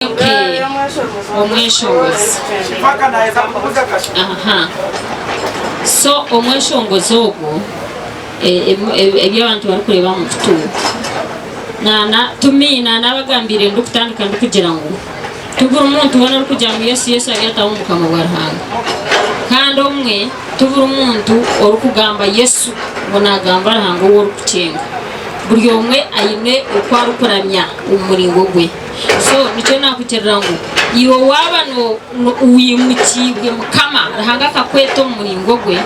Okay, omweshongozi. Aha. So omweshongozi ogwo e- em- e- ebi abantu barikureeba omu kutu nana to me nanabagambiire ndikutandika ndikugira ngu ti buri muntu weena orikugira ngu Yesu Yesu aryataho omu bukama bwa Ruhanga. Kandi obumwe ti buri muntu orikugamba Yesu ngu nagamba Ruhanga ou orikukyenga. Buri omwe aine oku arikuramya omu muringo gwe. So nikyo naakugirira ngu iwe waaba wimukiibwe Mukama, Ruhanga akakweta omu muringo gwe,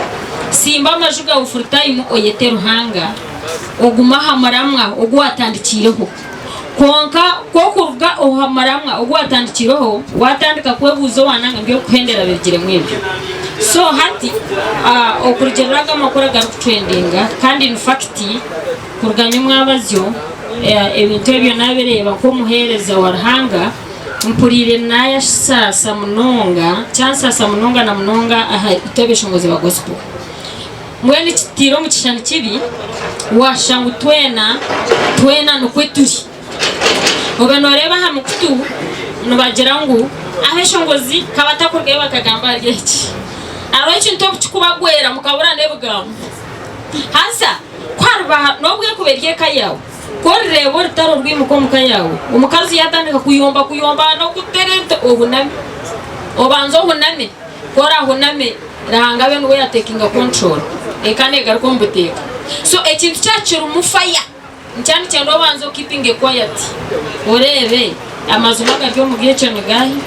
simba amaju gaawe full time oyete Ruhanga, ogume aha muramwa ogu waatandikiireho. Kwonka ku okuruga aha muramwa ogu waatandikiireho, waatandika kwebuuza owaananga ngu ebirikuhendera birugiremu ebyo. So hati okurugiirira ago amakuru agarikutrendinga kandi in fact, Kuruga nyomwabazyo, ebintu ebyo nabireeba nk'omuheereza wa Ruhanga, mpuriire nayasaasa munonga, kyansaasa munonga na munonga aha itwe abeshongozi ba gospel. Mbwenu kitiire omu kishushani kibi, washusha ngu twena, twena nikwe turi. Obe noreeba aha mukutu nibagira ngu abeshongozi kabatakurugayo bakagamba ahari eki. Hariho ekintu obukikubagwera mukabura n'ebigambo. Haza ku hariba n'obu ekuba eri eka yaawe, ku orireeba orutaro rwimuka omu ka yaawe, omukazi yaatandika kuyomba kuyomba n'okuteera ebiti, ohuname. Obanze ohuname. Ku oraahuname, Ruhanga abe niwe yaatekinga control, eka neegaruka omu buteeka. So ekintu kyaba kirimu fire. Nikyo nikyenda obanze okipinge quiet oreebe amazima agari omuri ekyo nigahi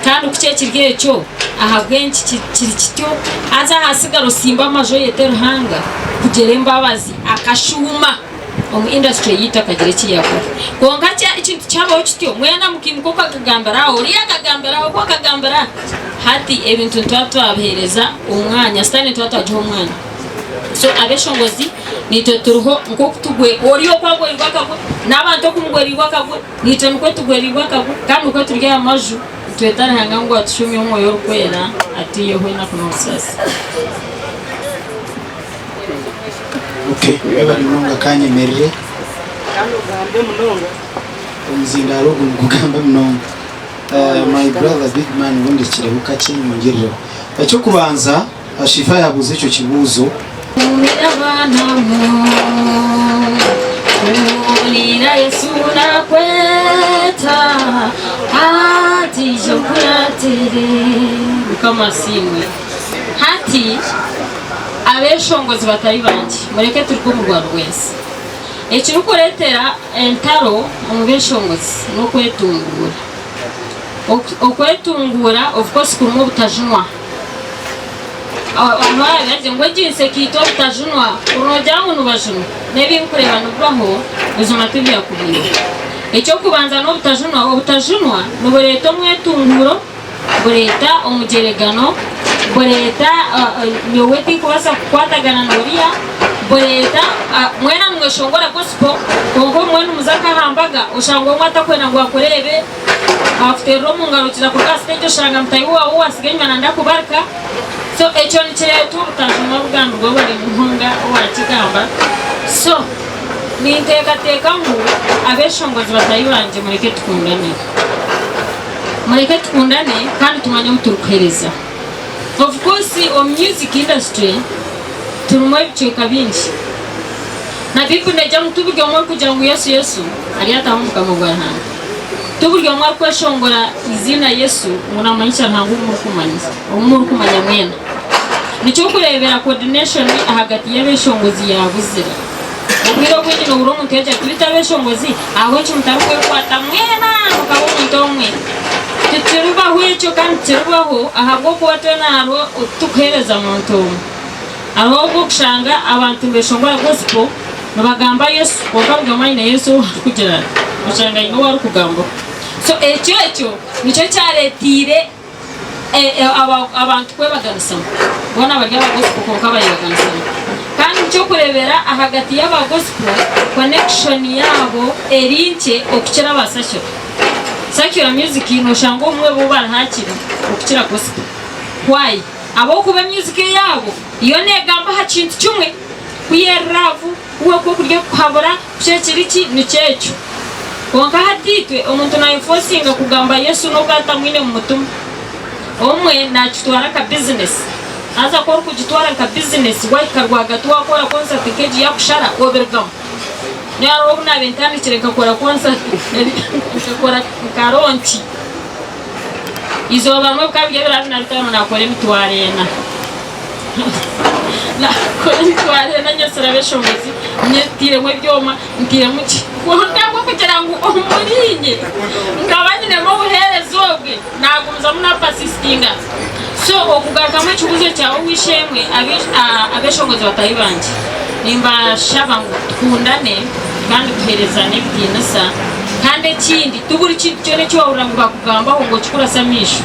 kandi ku kyekiri ekyo ahabw'enki kiri kityo haza ahasigara osimbe amaju oyete Ruhanga kugira embabazi akashuuma omu industry yaitu akagira eki yakora kwonka ekintu kyabaho kityo mwena mukaimuka oku akagambira aha oriya akagambira aha ogu akagambira aha hati ebintu nituba twabihereza omwanya sitaane nituba twagiha omwanya. So abeshongozi naitwe turiho nkoku tugwe ori oku agwerirwe akagwe n'abantu oku mugwerirwe akagwe naitwe nikwo tugwerirwe akagwe kandi nikwo turi aha maju nitweta Ruhanga ngu atushumye omwoyo orikwera atwiheho enaku n'obusaasi. Okay, webare munonga kanyemerere. Omuzindaaro ogu nigugamba munonga. My brother big man ubundi kireho kakye nyongyerereho. Ekyokubanza Ashifa yaabuuza ekyo kibuuzo. Hurira baana mwe, hurira Yesu nakweta, hati ija onkuratire. Mukama asiimwe. Hati abeshongozi batari bangye, mureke turuge omu rwari rw'ensi. Ekirikureetera entaro omu beshongozi n'okwetunguura. Okwetunguura of course kurimu obutajunwa. Abantu baragira ngu egi nsi ekaitwa obutajunwa, kuri noogira ngu nibajunwa n'ebi ndikureeba nibibaho buzima tibyakubaire. Eky'okubanza n'obutajunwa, obutajunwa nibureeta omwetunguuro, bureeta omugyeregano, bureeta nyowe tinkubaasa kukwatagana n'oriya, bureeta mwena nimweshongora gospel kwonka obumwe nimuza nk'aha mbaga oshanga omwe atakwenda ngu akureebe, Baakuteerera omu ngaro okiza kuruga aha siteegi oshanga mutaahi waawe ou waatsiga enyima nanda kubarika. So ekyo nikireeta obutajunwa obugambirwe buri muhunga owaakigamba. So ninteekateeka ngu abeeshongozi bataahi bangye mureke tukundane. Mureke tukundane kandi tumanye ou turikuheereza. Of course omu music industry turimu ebicweka bingi. Na Baiburi neegira ngu ti buri omwe orikugira ngu Yesu Yesu aryataaha omu bukama bwa Ruhanga. Ti buri omwe arikweshongora eiziina Yesu ngu naamanyisa Ruhanga ou murikumanya, ou murikumanya mwena. Nikyo orikureebera coordination ahagati y'abeeshongozi yaabuzire. Obwire obwingi noohurira omuntu yaagira ati beitu abeeshongozi ahabw'enki mutarikwekwata mwena mukaba omuntu omwe? Tikiribaho ekyo kandi tikiribaho ahabw'okuba twena hariho titukuheereza muntu omwe. Hariho obu orikushanga abantu nibeshongora gospel nibagamba Yesu kwonka buri omwe aine Yesu ou arikugira ati oshanga aine ou arikugambaho. So ekyo ekyo nikyo kyaretiire abantu kwebaganisamu. Boona bari aba gospel kwonka bayebaganisamu. Kandi nikyo orikureebera ahagati y'aba gospel connection yaabo eri nkye okukira aba secular. Secular music noshanga obumwe bo bari hakiri okukira gospel. Why? Ahabw'okuba emyuzika eyaabo yo neegamba aha kintu kimwe, ku eri raavu, ku okwo kuri okuhabura, ku ekiri ki, nikyo ekyo. Kwonka hati itwe omuntu nayefosinga kugamba Yesu n'obu atamwine mu mutima. Obumwe nakitwara nka bizinesi. Haza ku orikugitwara nka bizinesi wahika rwagati wakora konsati nk'egi yakushara obirugamu. Nyowe hariho obu naabaire ntandikire nkakora konsati nkakora nka ronki. Eizooba rimwe bikaba biri ebiro abiri na bitaano naakora emitwaro ena. Naakora emitwaro ena nyetsire abeshongozi, ntairemu ebyoma, ntairemu ki. Kwonka ahabw'okugira ngu omuriinye nkaba nyinemu obuheereza obwe, naagumizamu naapasisitinga. So okugarukamu ekibuuzo kyawe ow'eishe-emwe, abeshongozi bataahi bangye, nimbashaba ngu tukundane kandi tuheerezane ebitiinisa. Kandi ekindi, ti buri kintu kyona eki waahurira ngu bakugambaho ngu okikurase amaisho.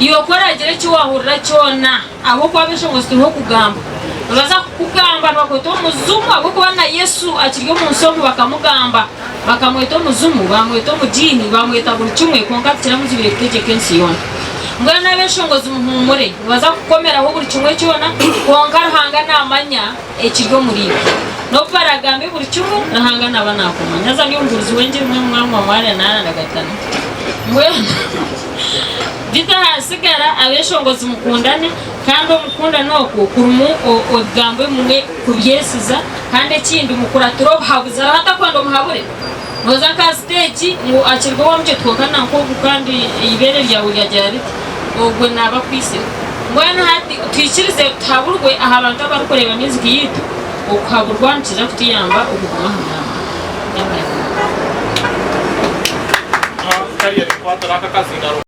Iwe ku oraagira eki waahurira kyona, ahabw'okuba ab'eshongozi turiho kugamba, nibaza kukugamba nibakweta omuzimu ahabw'okuba na Yesu akiri omu nsi omu bakamugamba, bakamweta omuzimu, baamweta omugiini, baamweta buri kimwe kwonka tikiramuzibire kutegyeka ensi yoona. Mbwenu ab'eshongozi muhuumure, nibaza kukukomeraho buri kimwe kyona, kwonka Ruhanga naamanya ekiri omuriiwe. N'obu baraagambe buri kimwe, Ruhanga naaba naakumanya. Haza ndi omubuurizi w'engiri mbwenu mwamwa mware naararagatana. Mbwenu beitu ahasigara abeshongozi mukundane kandi omukundana okwo kurimu ebigambo ebimwe kubyesiza kandi ekindi mukuratire obuhabuzi. Hariho atakwenda omuhabure? Nooza nka aha siteegi ngu akirwe owamugye kwonka nanka ogu kandi eibeere ryawe ryagira riti ogwe naaba akwitsire. Mbwenu hati twikirize tuhaburwe aha bantu abarikureeba music yaitu, okuhaburwa nikiza kutuyamba okuguma aha mwanya. Amen. Kariya nikukwatira aka akazindaro.